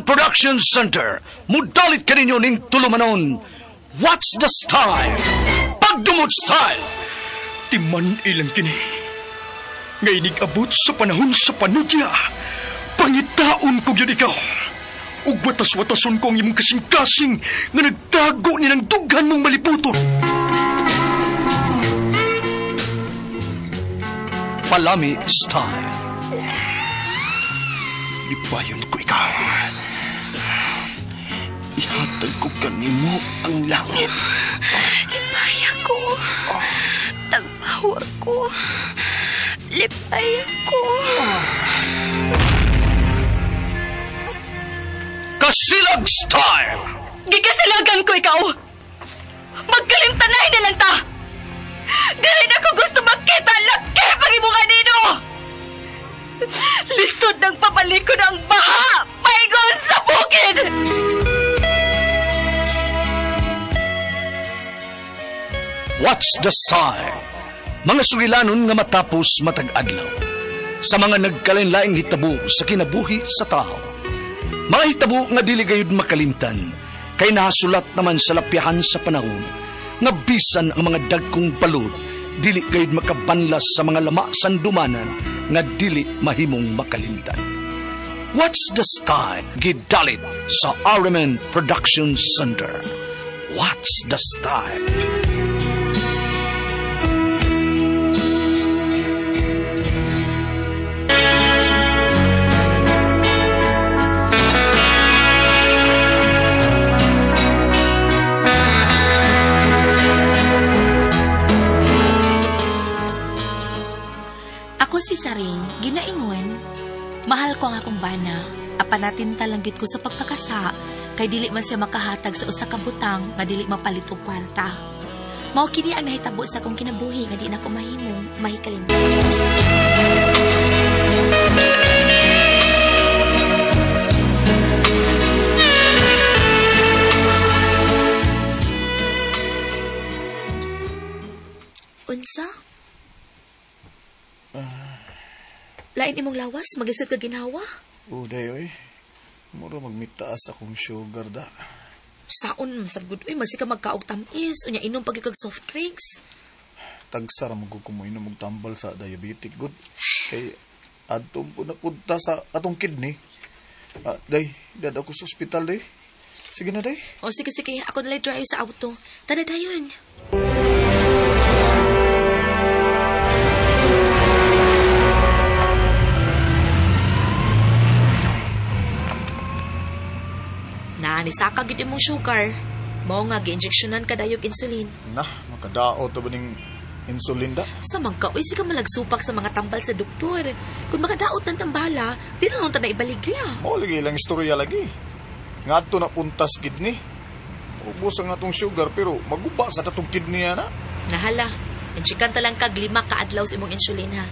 RMN Production Center, mudalit kaninyo ning tulumanon. What's the style? Pagdumot style! Timan ilang kini. Ngay abot sa panahon sa panudya, pangitaon ko gyud ikaw. Ug watas-watason ko ang imong kasing-kasing nga nagtago ni ng dughan mong maliputon. Palami style. Lipayon ko ikaw. Ihatag ko kanimo ang langit. Lipaya ko. Tagbawa ko. Lipaya ko. Kasilag style! Gikasilagan ko ikaw! Magkalimtanay na lang ta! Dili na ko gusto makita laki pag imong anino! Lisod ng pabalikon ang baha! Paingon sa bukid! What's the style? Mga sugilanon nga matapos matag-adlaw. Sa mga nagkalain-laing hitabo sa kinabuhi sa tao. Mga hitabo nga dili gayud makalimtan, kay nahasulat naman sa lapyahan sa panahon, nga bisan ang mga dagkong balod, dili gayud makabanlas sa mga lama sandumanan, nga dili mahimong makalimtan. What's the style? Gidalit sa RMN Production Center. What's the style? Ako si Saring, ginaingon. Mahal ko ang akong bana. Apan natin talanggit ko sa pagpakasa, kay dili man siya makahatag sa usa ka butang nga dili mapalit og kwarta. Mao kini ang nahitabo sa akong kinabuhi nga di na ko mahimong mahikalimtan. Unsa? Lain imong lawas, maglisod ka ginawa. Uday, oy. Mura magmitaas akong sugar da. Saon, masagod, oy. Masi ka magkaog tamis. Unya, inom pag ikag soft drinks. Tagsara mo ko inom og tambal sa diabetic, good. Kay, adtong po napunta sa atong kidney. Day, dad ako sa ospital, day. Sige na, day. O, sige, sige. Ako nalay drive sa auto. Tara, dayon. Nisaka gid imong sugar. Mao nga gi-injectionan ka dayog insulin. Nah, makadao to ba ning insulin da? Sa mangka, uy, si ka malagsupak sa mga tambal sa doktor. Kung makadaot ng tambala, di na lang ta na ibaligya. Mao lagi lang istorya lagi. Ngadto na puntas kidney. Ubos ang atong sugar pero maguba sa tatong kidney ana. Nahala, injikan ta lang kag 5 ka adlaw sa imong insulin ha.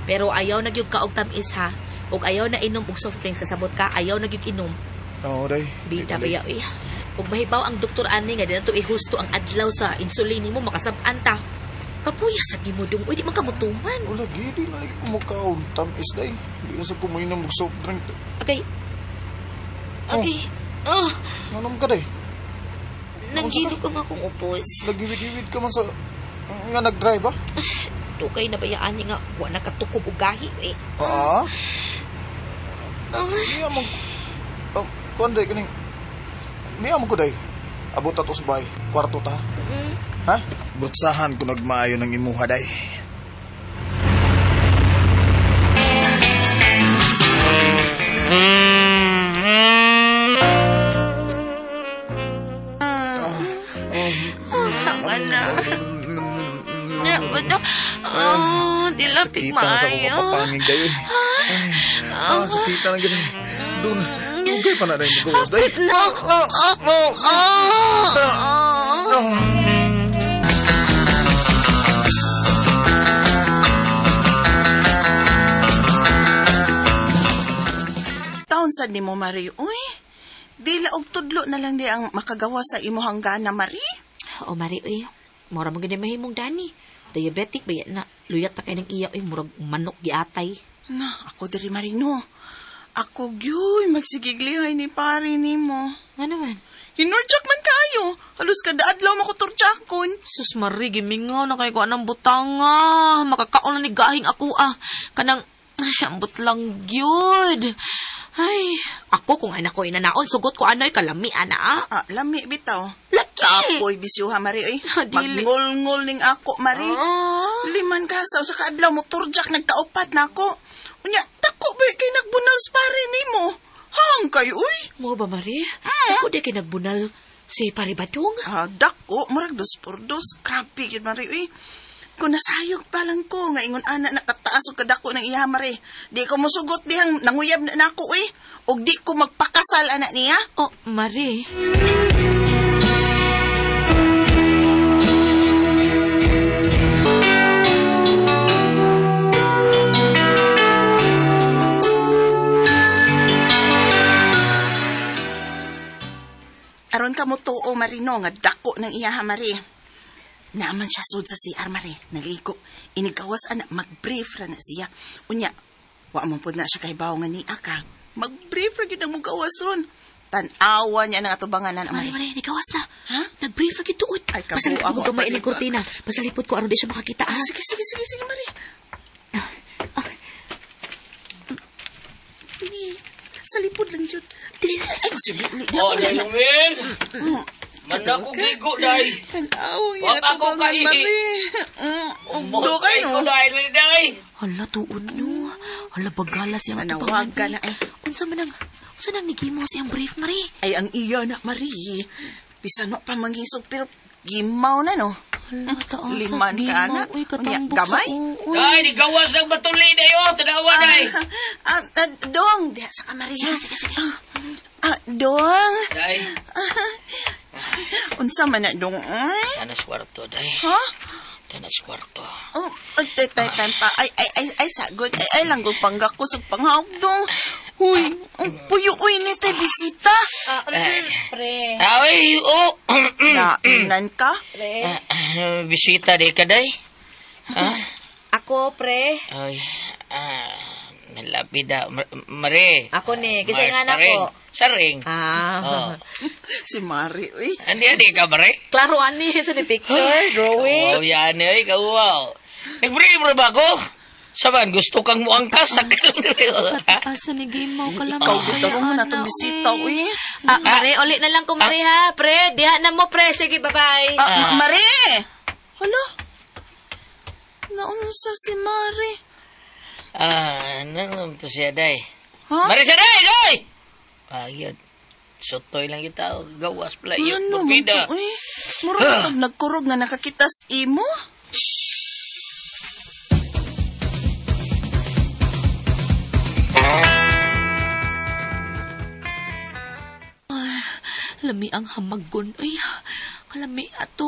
Pero ayaw na gyud ka og tamis ha. Ug ayaw na inom og soft drinks, kasabot ka, ayaw na gyud inom. Oo, day. Bida ba yaw, eh. Ug mahibaw ang doktor ani nga di na to ihusto ang adlaw sa insulin nimo makasab-an ta. Kapuya sa nimo dong, uy, di man kamutuman. O lagi, di na lagi kumukaon. Tamis, day. Di na sa kuminom og soft drink. Okay. Okay. Oh. Nanom ka, day? Nanggilo ka nga akong upos. Nagiwid-iwid ka man sa nga nag-drive, ha? Tukay na bayaan niya nga, wa na katukob og gahi, eh. Ah? Niya mong... Kuan day, kaning... Niya mo ko, day. Abot ato sa bahay. Kwarto ta. Ha? Butsahan ko nagmaayo ng imuha, day. Dilapig Sakita na sa akong maayo. mapapangig, day. Sakita na gano'n. Doon. Dugay pa na rin magawas, day. No. Taon sad nimo, Marie, uy. Dila og tudlo na lang di ang makagawa sa imuhang gana, Marie. O, Marie, uy. Mura mo gani mahimong dani. Diabetic ba yan na? Luyat ta kay ng iya, uy. Murag manok giatay. Na, ako diri, Marie, no. Ako gyud magsigiglihay ni pare nimo. Ano man? Hinurjak man kayo. Halos kada adlaw makuturjakon. Sus Marie, gimingaw na kay ko anang butanga. Makakaon na ni gahing ako ah. Kanang, ay, ambot lang gyud. Ay, ako kung anak ko inanaon, sugot ko ano'y kalami, ana. Ah, lami bitaw. Laki! Kapoy bisyuha, Marie. Ay, Ah, dili. magngol-ngol ning ako, Marie. Ah. Liman ka sa usa ka adlaw mo turjak nagkaupat na ako. Unya, tako ba kay nagbunal sa pare nimo? Hang kayo, uy. Mo ba, Marie? Ako di kay nagbunal si Paribadong. Ah, dako, murag dos por dos. Grabe yun, Marie, uy. Kung nasayog pa lang ko, nga ingon ana nakataas og kadako ng iya, Marie. Di ko musugot dihang nanguyab na nako, uy. Og di ko magpakasal, anak niya. Oh, Marie. Aron ka mo tuo, Marino, nga dako ng iya, ha, Marie. Naaman siya sud sa CR, Marie. Naligo. Inigawas, ana, mag-brief ra na siya. Unya, wa man pod na siya kay bawo nga niya ka. Mag-brief ra gyud ang mugawas ron. Tan-awa niya ang atubanganan, Marie, Marie. Marie, nagawas na. Ha? Nag-brief ra gyud tuod. Ay, kabuang Pasalipot ko ako, gamay ining pag-iba. kurtina. Pasalipot ko aron di siya makakita, ha? Sige, sige, sige, sige, Marie. Dili. Sa lipod lang yun. Dili. Ay, sige. Oh, Dayungin! Man ako gigo, day. Tan-awa niya Wa pa ko atubangan, kaihi. Marie. Ugdo kay, Mo no? ko, day, day. Hala, tuod no. Hala, bagala siya ang Manawag atubangan. ka na, eh. Unsa man ang, unsa nang nigimo sa iyang brief, Marie? Ay, ang iya na, Marie. Bisan mo pa mangisog, pero gimaw na, no? Hala, taasas, Liman ka na. gimaw. Uy, Unya, katambok sa gamay? uoy. Day, di gawas ng batuli, day, oh. Tanawa, day. Dong, diha sa ka, Marie. Sige, sige, sige. Dong. Day. Unsa man na, dong? Eh? Tanas kwarto, day. Ha? Tanas kwarto. Oh, ay, tay, tay, tay, pa. Ay, ay, ay, ay, sagot. Ay, ay, langgog panggak ko sa panghawak, dong. Huy, ang puyo, uy, ni tay bisita. Pre. Ay, oh. Nainan ka? Pre. Bisita, di ka, day. Ha? Ako, pre. Ay, nalapida. Mare. Ako ni, kasi nga na Saring. ako. Saring. Ah. Oh. Si Mari, uy. Andi, andi ka, Mare? Klaro ani sa ni picture, drawing. Wow, yan, ay, kauwaw. Nag-brief ba ako? Saban, gusto kang muangkas. Asa ni Gimaw ka lang. Ikaw, gud mo na itong bisita, uy. Ah, Mare, uli na lang ko, Mare, ha? Pre, diha na mo, pre. Sige, bye-bye. Ah, Mari! Hala? Naunsa si Mari? Ano to siya, day? Ha? Mare siya, day, day! Ayun. Sotoy lang kita. Gawas pala. Yun, Ano man morbida. to, uy? Murag itong nagkurog nga nakakitas imo? Lami ang hamagon. Uy, kalami ato.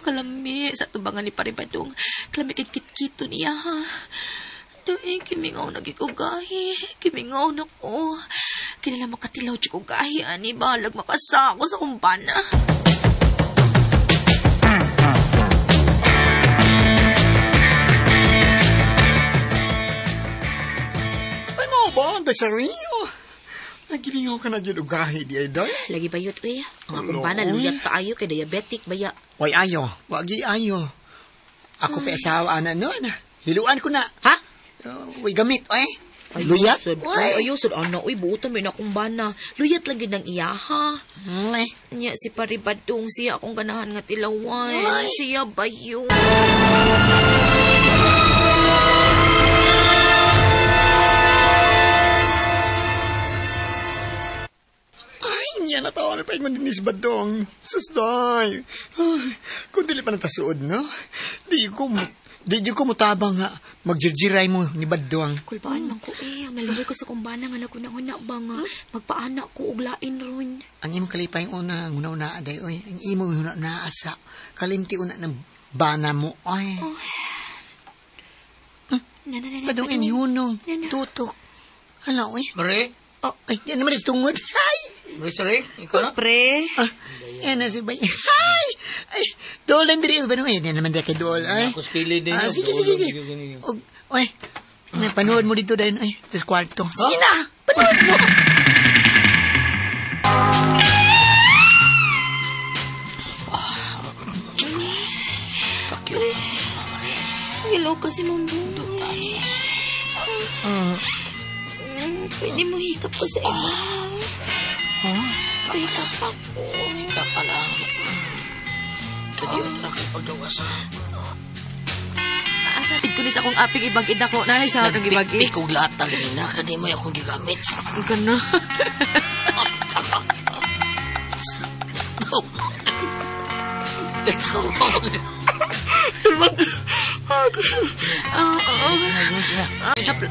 Kalami. Sa tubangan ni Paribadong. Kalami kay kitkito niya, ha. Doy, kimingaw na gikugahi. Kimingaw na ko. Kilala makatilaw di ko gahi, ani. Balag makasako sa kumbana. Ay mo ba, ang Rio? Nagilingaw ka na dyan ugahi di ay day. Lagi bayot, uy. Ang akong bana, luyat kaayo kay diabetic, baya. Way ayo, wagi ayo. Ako pa asawa ana no na. Hiluan ko na. Ha? Way gamit, ay. Luyat? Ayusod. Ay, ayusod. Ano, uy, buutan mo yun akong bana. Luyat lang yun ang iya, ha? Ay. Nya, si Paribadong, siya akong ganahan nga tilawan. Ay. Siya bayo. Ay, niya na tao na paingon din ni Badong. Sus, day. Ay, kung dili pa natasuod, no? Di ko mutabang nga. Magjirjiray mo ni Badong. Kulbaan man ko eh. Ang naluoy ko sa kumbana nga naguna-una ba nga. Magpaana ko og lain ron. Ang imong kalipay una, ang una-una, aday, oy. Ang imong una-una asa. Kalimti una ng bana mo, oy. Oh. Na, na, na, na, Badong inhunong, tutok. Hala, oy. Mare? Oh, ay, di naman tungod. Ay! Mare, sorry. Ikaw na? Pre. Ah, yan na si Bay. Ay! Ay, dool lang diri. Ba eh, di naman kay dool. Ay. Ako skili din. Ah, sige, sige, sige. Og, oy, napanood mo dito dahil, ay, sa kwarto. Sige na! Panood Musod mo. Kakyo. Hello kasi mong Dutay. Pwede mo hikap ko sa iba. Hikap ako. Ika pa lang. Kadiyot akong paggawas. Asa ko ni sa akong aping ibag-id ako. Nanay sa akong ibag-id. Nagpikpik og lata ganina. Kani mo akong gigamit. Gano.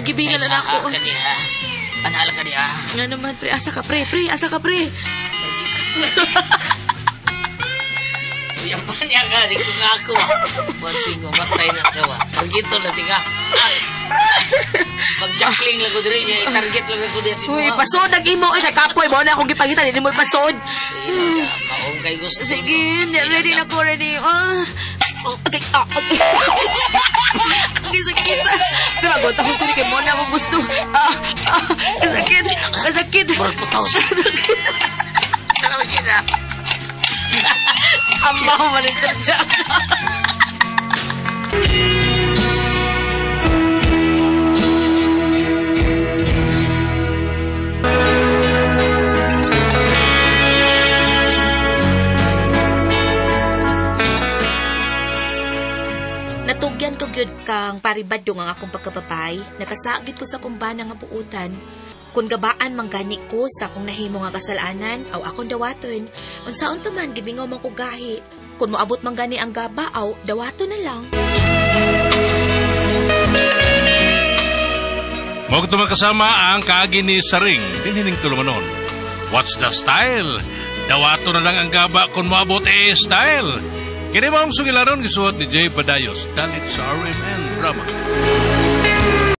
Gibingan na ako. Kaniha. Anala ka niya. Nga naman, pre. Asa ka, pre. Pre, asa ka, pre. Uyapan niya ka. Di ko nga ako. Pansin ko, matay na ka ba. Targeto na tika. Pag-jackling lang ko diri niya, target lang ako niya si Uy, pasod ang imo. Ay, nakapoy mo na akong gipangitan. Hindi mo ipasod. Maong kay gusto. Sige, ready na ko, ready. Ah. Okay, ah, okay. Okay, sakit. Pero agad ako kung kay mo na ako gusto. Ah, ah, sakit. Sakit. Murag putaw siya. Ano kita? Amaw man ito dyan. Natugyan ko gyud kang paribadong ang akong pagkababay, nakasagit ko sa kumbana nga buutan. Kung gabaan man gani ko sa akong nahimo nga kasalanan aw akong dawaton, unsaon ta man gibingaw man ko gahi. Kung moabot man gani ang gaba aw dawaton na lang. Mao kuto kasama ang kaagi ni Saring dinhining tulumanon. What's the style? Dawato na lang ang gaba kung moabot eh style. Kini mo ang sugilaron gisuot ni Jay Badayos dalit sa RMN Drama.